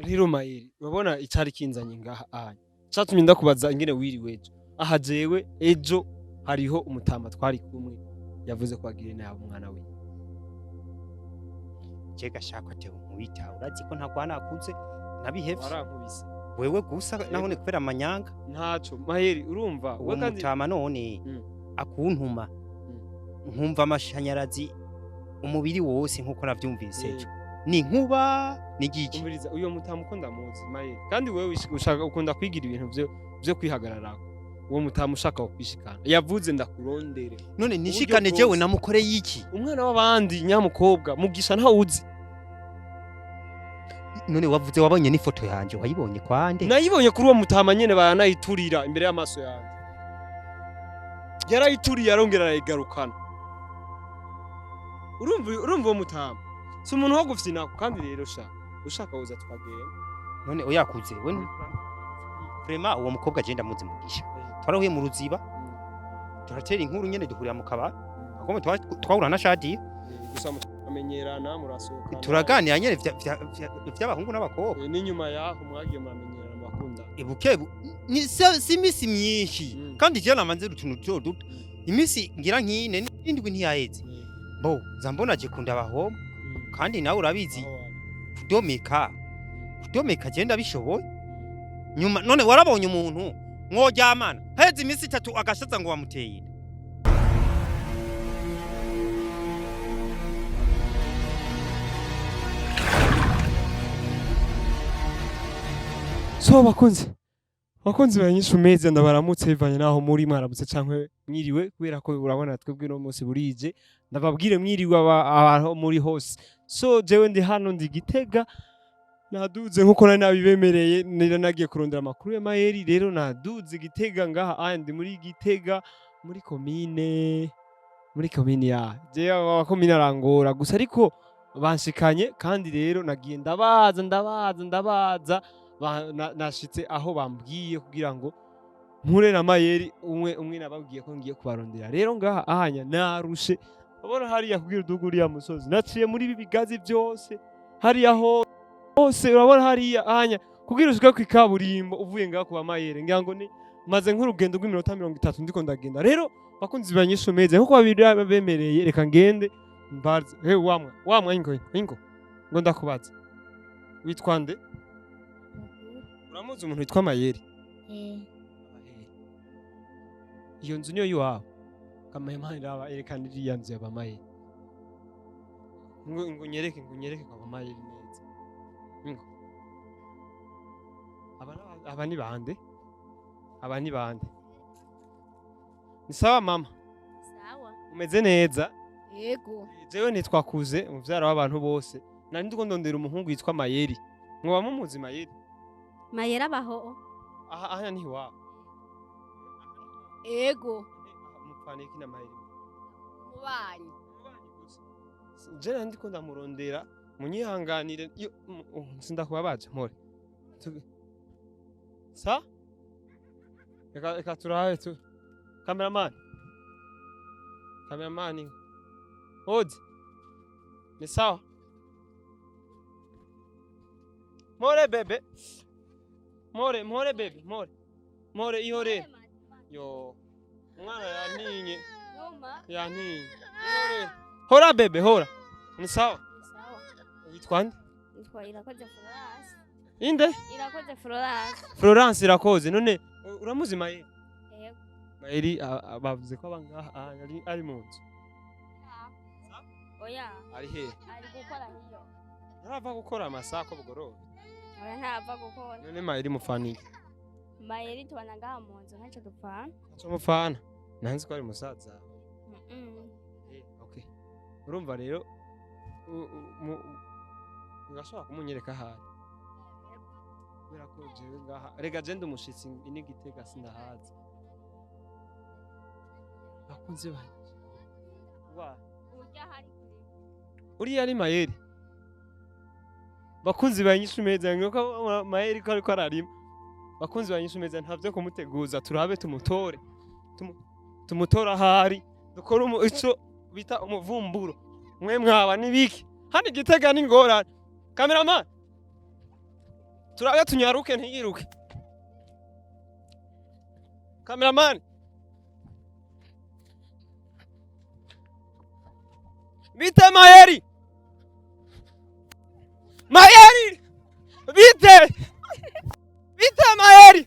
Rero Mayeri, urabona icari kinzanye ngaha anya catumye ndakubaza ingene wiriwe ejo. Aha jewe ejo hariho umutama twari kumwe yavuze ko agire nabi umwana wiwe. Je gashaka te nkubita, urazi ko ntagwana akuze nabihevye. Warankubise. Wewe gusa nahone kubera amanyanga. Ntaco Mayeri, urumva uwo we kandi mutama none akuntuma nkumva amashanyarazi umubiri wose nkuko navyumvise ejo, ni nkuba ni giki? Umviriza, uyo mutama uko ndamuzi Mayeri, kandi wewe ushaka ukunda kwigira ibintu vyo kwihagararako. Uwo mutama ushaka kwishikana yavuze ndakurondere. None nishikane jewe bwose. Namukoreye iki? Umwana w'abandi nyamukobwa Mugisha ntawuzi. None wavuze wabonye n'ifoto yanje, wayibonye kwande? Nayibonye kuri uwo mutama nyene, baranayiturira imbere y'amaso yanjye. Yarayituriye arongera arayigarukana. Urumva uwo mutama si umuntu wo gufyinako. Kandi rero sha ushaka woza tukagenda. None oyakuze we vraiment uwo mukobwa je ndamuzi Mugisha, twarahuye mu Ruziba, turatera inkuru nyene, duhurira mu kabari akome twahura na Shadiya. Gusa muramenyerana, murasohokana? Turaganira nyene vy'abahungu n'abakobwa. N'inyuma yaho mwagiye muramenyerana, murakundana? Buke ni si imisi myinshi. Kandi je namanze utuntu duto duto, imisi ngira nk'ine n'indwi ntiyaheze. Bo nza mbona je kunda abahoma kandi nawe urabizi. Aho waba. Kudomeka je ndabishoboye. Nyuma none warabonye umuntu mworyamana heze imisi 3 agashaza ngo wamuteye inda? So bakunzi banyishu meza, ndabaramutse bivanye naho muri, mwaramutse canke mwiriwe, kubera ko urabona twebwe no munsi burije. Ndababwire mwiriwe abantu muri hose. So jewe ndi hano, ndi Gitega, naduze nkuko nari nabibemereye, nari nagiye kurondera amakuru ya Mayeri. Rero naduze Gitega ngaha ndi muri Gitega muri komine ya jewe abakomine arangora gusa, ariko banshikanye. Kandi rero nagiye ndabaza, ndabaza, ndabaza, nashitse aho bambwiye kugira ngo mpure na Mayeri umwe umwe nababwiye ko ngiye kubarondera. Rero ngaha ahanya narushe, urabona hariya kugira uduga uriya musozi naciye muri ibi bigazi byose hariya hose. Urabona hariya ahanya kugira ushike ku ikaburimbo uvuye ngaha kuba Mayeri, ngira ngo ni maze nk'urugendo rw'iminota 30 ndiko ndagenda. Rero bakunzi banyishu meze nkuko babiri bemereye, reka ngende mbaze. He wamwa wamwa, ingo ingo ngo ndakubaza, witwa nde? Uramuzi umuntu witwa Mayeri? Eh. Iyo nzu niyo yiwabo kamahemani? Raba, erekana iriya nzu ya Mayeri. Ngo nyereke kwa Mayeri neza. Ngo aba ni bande? Aba ni bande? Ni sawa mama? Sawa. Umeze neza? Yego. Jewe nitwakuze umuvyara w'abantu bose, nari ndiko ndondera umuhungu yitwa Mayeri. Mwoba mumuzi Mayeri? Mayera abaho. Aha aha ni iwabo? Yego. Mupfana iki na Mayeri? Mubanyi. Je nari ndiko ndamurondera, munyihanganire iyo sindakubabaje mpore. Sa reka turabe tu cameraman, cameraman odi ni sawa. More bebe, more more bebe, more more, ihore yo umwana yantinye. Noma. Yantinye. Ihore, hora bebe, hora, ni sawa. Sawa. Witwa nde? Nitwa Irakoze Florence. Inde? Irakoze Florence. Florence Irakoze. None uramuzi Mayeri? Yego. Mayeri bavuze ko aba ngaha ari mu nzu. Oya. Ari he? Ari gukora hiyo. Ntarava gukora amasaha ko bugoroba? Oya, ntava gukora. None Mayeri mufana iki? Mayeri tubana ngaha mu nzu, ntacyo dupfana. Ntaco mupfana? Nanzi ko ari musaza. Mm. Okay, urumva rero urashobora kumunyereka ahari, kubera ko jewe ngaha rega je ndi umushitsi ini Gitega sindahazi. Bakunze banje wa Urya hari kure. Uriya ni Mayeri. Bakunzi ba Nyishu meza, nuko Mayeri ko ariko ararima. Bakunzi ba Nyishu meza, ntavyo kumuteguza, turabe tumutore. Tumutore ahari dukore ico bita umuvumburo. Mwe mwaba nibiki hano Igitega ni ngorane. Cameraman. Turabe tunyaruke ntiyiruke. Cameraman. Bite Mayeri. Mayeri. Bite. Bite Mayeri.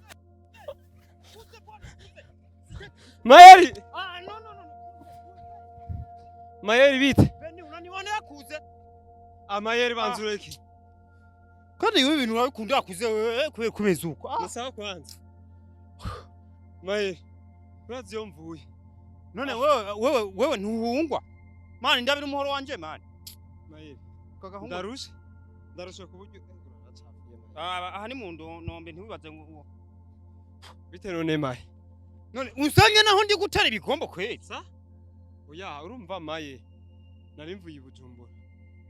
Mayeri. Ah, no, no, no. Mayeri bite. Beni unaniona yakuze. Amayeri banzureke. Kandi wewe ibintu urabikunda yakuze wewe kubera kumeza uko. Ah, Musawa kwanza. Mayeri. Urazi iyo mvuye. none wewe wewe wewe ntuhungwa. Mani ndabira umuhoro wanje mani. Mayeri. Kagahungu. Ndarushe. Ndarushe ku buryo uracafuye Mayeri. Ah, aha ni mu ndombe ntiwibaze ngo Bite none Maye. none unsanye naho ndi gutera ibigombo kweli. Sa? Oya urumva Maye. Nari mvuye i Bujumbura.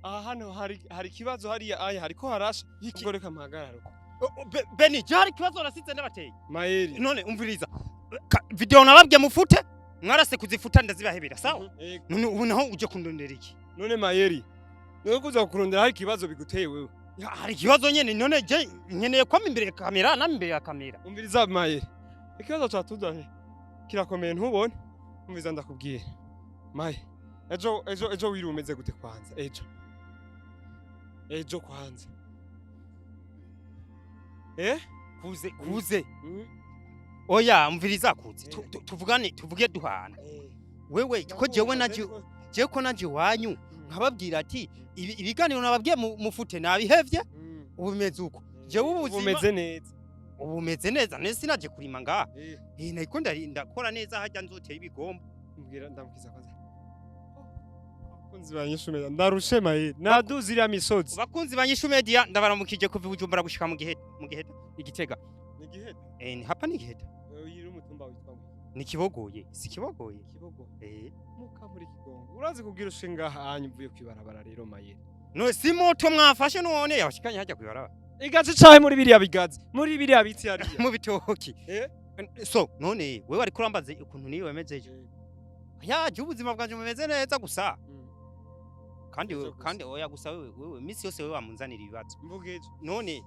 Aha hano hari ikibazo hariya aya hariko harasha. Iki Ubwo reka mpagarare uko. Beni jari kibazo nasize ndabateye. Mayeri. None umviriza. Video nababwiye mufute mwarase kuzifuta ndazibahebera sawa? Yego. None ubu naho uje kundondera iki? None Mayeri. None kuza kurondera hari ikibazo biguteye wewe. Ya, hari ikibazo nyene none je nkeneye kwama imbere ya kamera nami imbere ya kamera. Umviriza Mayeri. Ikibazo catuzanye kirakomeye ntubone. Umviriza ndakubwiye. Maye. Ejo ejo ejo wiri umeze gute kwanza? Ejo. Ejo kwanza. Eh? Kuze kuze. Oya umviriza kuze. Tuvugane tuvuge duhana. Wewe ko jewe naje jewe ko naje wanyu nkababwira ati ibiganiro nababwiye mufute nabihevye ubu bimeze uko. Jewe ubuzima Umeze neza. ubu meze neza nese sinaje kurima ngaha. Eh. Eh nayiko ndakora neza hajya nzotera ibigombo. Mbwira ndamukiza kwanza. Abakunzi ba Nyishu Media ndarushe Mayeri. Naduze iriya misozi. Bakunzi ba Nyishu Media ndabaramukije kuva i Bujumbura gushika mu gihe mu gihe igitega. Ni Giheta. Eh ni hapa ni Giheta. Uyu umutumba witwa ngo Ni Kibogoye, si Kibogoye. Kibogo. Eh Muka muri Kigongo. Urazi kubwira ushe ngaha hanyu mvuye kwibarabara rero Mayeri. no si moto mwafashe none yabashikanye hajya kwibarabara. Igazi cahe muri biriya bigazi. Muri biriya biti hariya. Mu bitoki. Eh? So none wewe ariko urambaze ukuntu niwe wemeze ejo. Ya je ubuzima bwanje bumeze neza gusa. Kandi Ejo gusa. kandi oya gusa wewe wewe misi yose wewe wamunzanira ibibazo. Mvuga ejo. None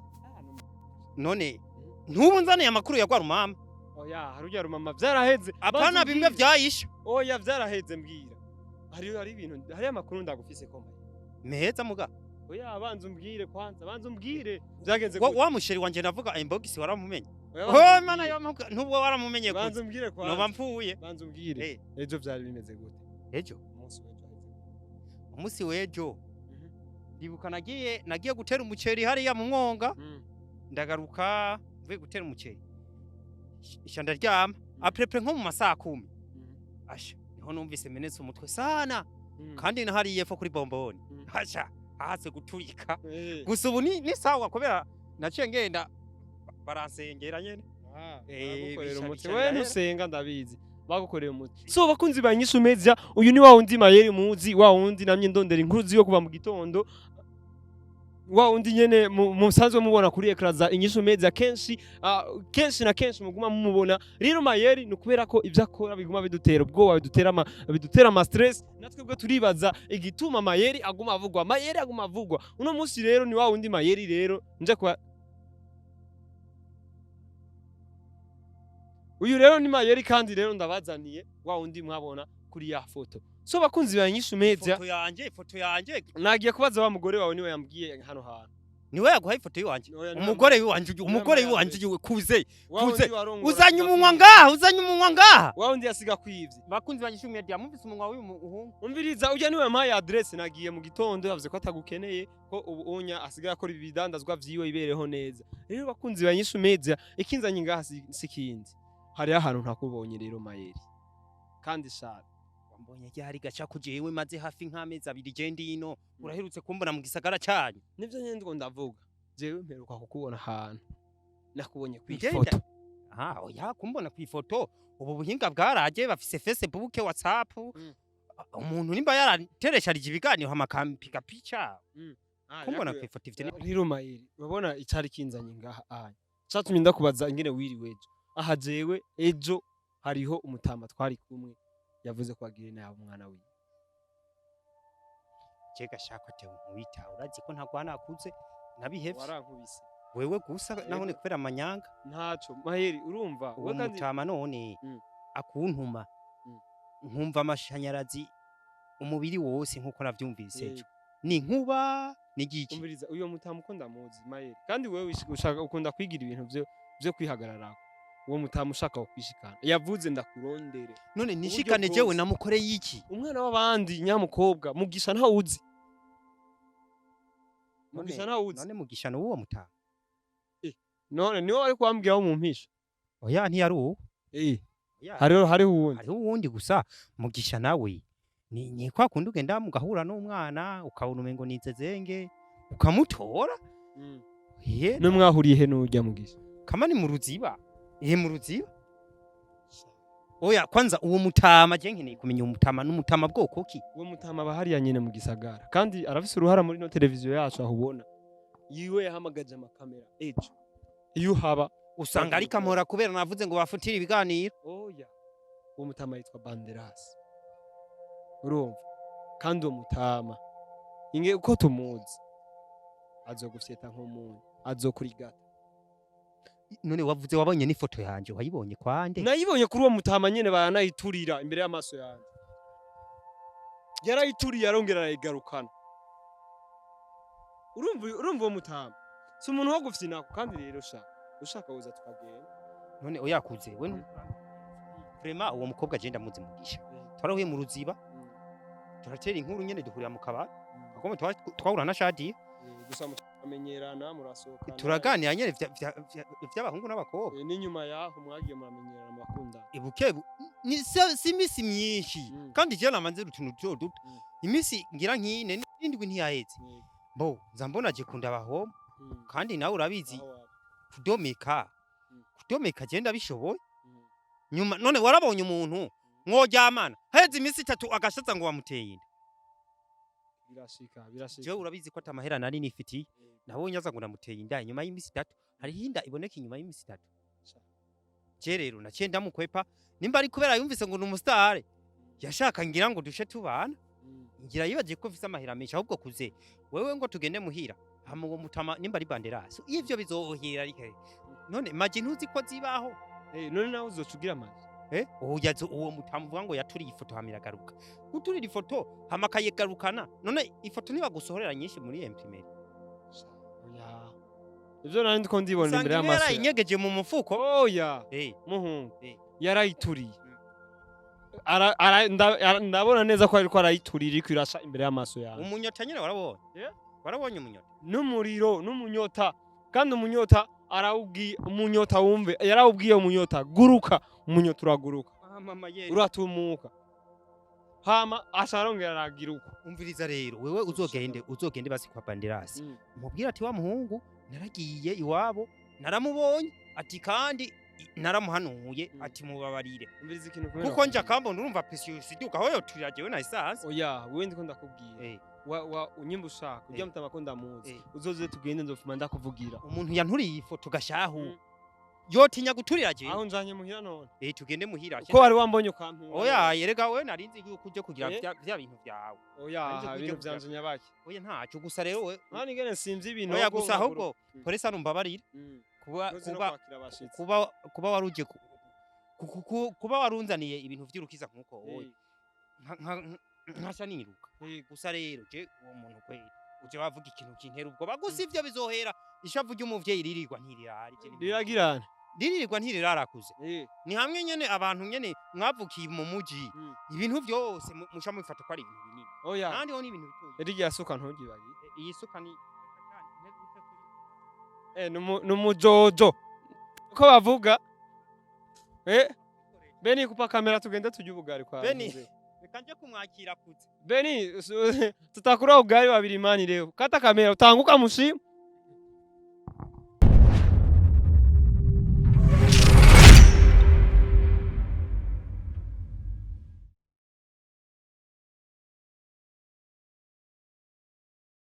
none ntubu nzaniye amakuru ya Rwarumama. Oya harujya rumama vyaraheze. Apana Banza bimwe umbwire. vyayisha. Oya vyaraheze mbwira. Hari ibintu hari amakuru ndagufise ko Mayeri. Meza muga. Oya banza umbwire kwanza banza umbwire byagenze Wa, gute? wa musheri wanje navuga inbox waramumenye. Oya, Oh banza mana umbwire. yo nubwo waramumenye Banza gute. umbwire Noba kwanza. mpfuye. Banza umbwire. Eh Ejo vyari bimeze gute? ejo Umunsi w'ejo haheze. umunsi w'ejo ndibuka nagiye gutera umuceri hariya mu mwonga ndagaruka mvuye gutera umuceri. Isha ndaryama aprepre nko mu masaha 10. Asha niho numvise menetse umutwe sana kandi nahariye epfo kuri bomboni. Asha hase guturika. Gusa ubu ni sawa kubera naciye ngenda baransengera nyene. Bagukorera umuti bica we birahera. ntusenga ndabizi bagukorera umuti. So bakunzi ba Nyishu Media uyu ni wa wundi Mayeri muzi wa wundi namye ndondera inkuru ziyo kuva mu gitondo wa wundi nyene musanzwe mubona kuri ekra za Inyishu Media kenshi kenshi na kenshi muguma mumubona. Rero Mayeri ni ukubera ko ibyo akora biguma bidutera ubwoba bidutera ama stress natwe bwo turibaza igituma Mayeri aguma avugwa Mayeri aguma avugwa. Uno munsi rero ni wa wundi Mayeri rero nje kwa uyu rero ni Mayeri kandi rero ndabazaniye wa wundi mwabona kuri ya foto. So bakunzi ba Inyishu Media Ifoto yanje nagiye kubaza wa mugore wawe niwe yambwiye hano hantu. niwe yaguhaye ifoto yiwanje. Oya, niwe Umugore wiwanje umugore Niwe wiwanje kuze Wa wundi kuze. warongora Uzanye asiga umunwa kwivye. ngaha uzanye umunwa ngaha. Wa wundi yasiga kwivye. Bakunzi ba Nyishu Media mumvise umunwa w'uyu muhungu. Umviriza ujya niwe yampaye adresse nagiye mu gitondo yavuze ko atagukeneye ko ubu unya asigaye akora ibidandazwa vyiwe ibereho neza. Rero bakunzi ba Inyishu Media ikinzanye ngaha si kindi. Hariho ahantu ntakubonye rero Mayeri. Kandi shara. Wambonye ryari gaca kujewe maze hafi nk'amezi abiri je ndino uraherutse kumbona mu gisagara cyanyu. Nivyo nyene ndiko ndavuga. Jewe mperuka kukubona ahantu. Nakubonye Ngenda. kw'ifoto. Ah oya kumbona ku ifoto ubu buhinga bwaraje bafise Facebook WhatsApp. Umuntu nimba yarateresharije ibiganiro hama akampiga picha kumbona ku ifoto ivyo ni Rero Mayeri urabona icari kinzanye ngaha anya. Catumye ndakubaza ingene wiriwe ejo. Aha jewe ejo hariho umutama twari kumwe yavuze ko agire nabi umwana wiwe. Je gashaka te wita urazi ko ntagwana akuze nabihevye. Warankubise. Wewe gusa naho ni Yego. kubera amanyanga. Ntaco Maheri, urumva Uwo we kandi mutama none akuntuma nkumva amashanyarazi umubiri wose, nkuko navyumvise ejo. Ni nkuba ni igiki? Umviriza, uyo mutama uko ndamuzi, Maheri, kandi wewe ushaka, ukunda kwigira ibintu vyo kwihagararako. Uwo mutama ushaka kwishikana, yavuze ndakurondere. None Uburyo nishikane jewe? bwose. Namukoreye iki? Umwana w'abandi, nyamukobwa Mugisha ntawuzi, Mugisha ntawuzi. None Mugisha ni uwo mutama? None niwe wari kubambwira wo mu mpisha? Oya, ntiyari uwo. Oya, Hariho uwundi. Hariho uwundi, gusa Mugisha nawe ni kwa kundi ugenda mugahura n'umwana ukabona umengo nizezenge, ukamutora. Ye. No mwahuriye he n'urya Mugisha? Kama ni mu Ruziba, mu Ruziba. Oya, kwanza uwo mutama je nkeneye kumenya uwo mutama n'umutama bwoko ki? Uwo mutama aba hariya nyene mu gisagara, kandi arafise uruhara muri no televiziyo yacu. Aho ubona yiwe yahamagaje amakamera ejo, iyo uhaba. Usanga ari kamora kubera navuze ngo bafutire ibiganiro. Oya, uwo mutama yitwa Banderas, urumva? Kandi uwo mutama inge uko tumuzi, azogufyeta nk'umuntu, azokurigata. None wavuze wabonye n'ifoto yanje, wayibonye kwande? Nayibonye kuri uwo mutama nyene, baranayiturira imbere y'amaso yanjye. Yarayituriye, arongera arayigarukana. Urumva uwo mutama si umuntu wo gufyinako. Kandi rero sha, ushaka woza tukagenda. None oyakuze we vraiment, uwo mukobwa je ndamuzi, Mugisha. Twarahuye mu Ruziba, turatera inkuru nyene, duhurira mu kabari akome twahura na Shadiya. Gusa muramenyerana, murasohokana? Turaganira nyene vy'abahungu n'abakobwa. N'inyuma yaho mwagiye muramenyerana, murakundana? Ibuke ni si imisi myinshi. Kandi je namanze utuntu duto duto. Imisi ngira nk'ine n'indwi ntiyaheze. Bo nza mbona je kunda abahoma. Kandi nawe urabizi. Aho waba. Kudomeka. Kudomeka je ndabishoboye. Nyuma none warabonye umuntu mworyamana heze imisi 3 agashaza ngo wamuteye inda? Birashika, birashika. Jewe urabizi ko atamahera nari nifitiye. Nabonye aza ngo ndamuteye inda inyuma y'imisi 3. Hariho inda iboneka inyuma y'imisi 3? Je rero naciye ndamukwepa, nimba ari kubera yumvise ngo ni umusitari, yashaka ngira ngo dushe tubana. Ngira yibagiye ko mfise amahera menshi. Ahubwo kuze wewe ngo tugende muhira, hama uwo mutama nimba ari Banderasi, ivyo bizohera ari he? None maji ntuzi ko zibaho? None nawe uzoca ugira amazi? Oya, uwo mutama uvuga ngo yaturiye ifoto hama iragaruka, guturira ifoto hama akayigarukana, none ifoto ntibagusohorera nyinshi muri imprimerie? Oya, ivyo nari ndiko ndibona Usanga imbere imwe y'amaso yawe. yarayinyegeje mu mufuko. Oya. Muhungu, yarayituriye. Ndabona neza ko ariko arayiturira, iriko irasha imbere y'amaso yawe. Umunyota nyene warabonye? Yeah. Warabonye umunyota? N'umuriro n'umunyota. Kandi umunyota arawubwiye, umunyota wumve, yarawubwiye umunyota guruka, umunyota uraguruka. Mama ye! Uratumuka, hama aca arongera aragira uko. Umviriza rero, wewe uzogende basi kwa Banderasi, umubwire ati wa muhungu naragiye iwabo naramubonye, ati kandi naramuhanuye, ati mubabarire. Umviriza ikintu kumwe. Kuko nja kambona, urumva pesi siduka aho yoturira jewe na essence. Oya, wewe ndiko ndakubwira. Wa unyimba ushaka ujya mutama ko ndamuzi. Uzoze tugende, nzofuma ndakuvugira. Umuntu yanturiye iyi foto gashahu yotinya guturira jewe? Aho njanye muhira none? Tugende muhira. Ko wari wambonye ukampura. Oya, yerega wewe narinzi yuko uje kugira vya bintu vyawe. Oya. Narinzi ko uje Ibintu kugira- vyanje nyabaki? Oya, ntaco, gusa rero we Mani ingene simvye ibintu. Oya, gusa ahubwo polisi arumbabarira kuba kuba kuba kwakira abashitsi. kuba waruje kuba warunzaniye ibintu vy'urukiza nkuko wowe nkasha niruka. Gusa rero je uwo muntu kweri uje wavuga ikintu kintera ubwoba, gusa ivyo bizohera. Ishavu ry'umuvyeyi ririrwa ntirirara, ivyo ni Riragirana. Ririrwa ntirirarakuze. Ni hamwe nyene abantu nyene mwavukiye mu muji, ibintu vyose muca mubifata ko ari ibintu binini. Oya. Kandi ho ni ibintu bitoyi. Rirya suka ntugibagi. Iyi suka ni Numujojo uko bavuga. Beni, kupa kamera tugende tujye ubugari kwa Beni. Mzee. Reka nje kumwakira kuze. Beni, tutakula ugali wa bilimani leo. Kata kamera, utaanguka mshimo.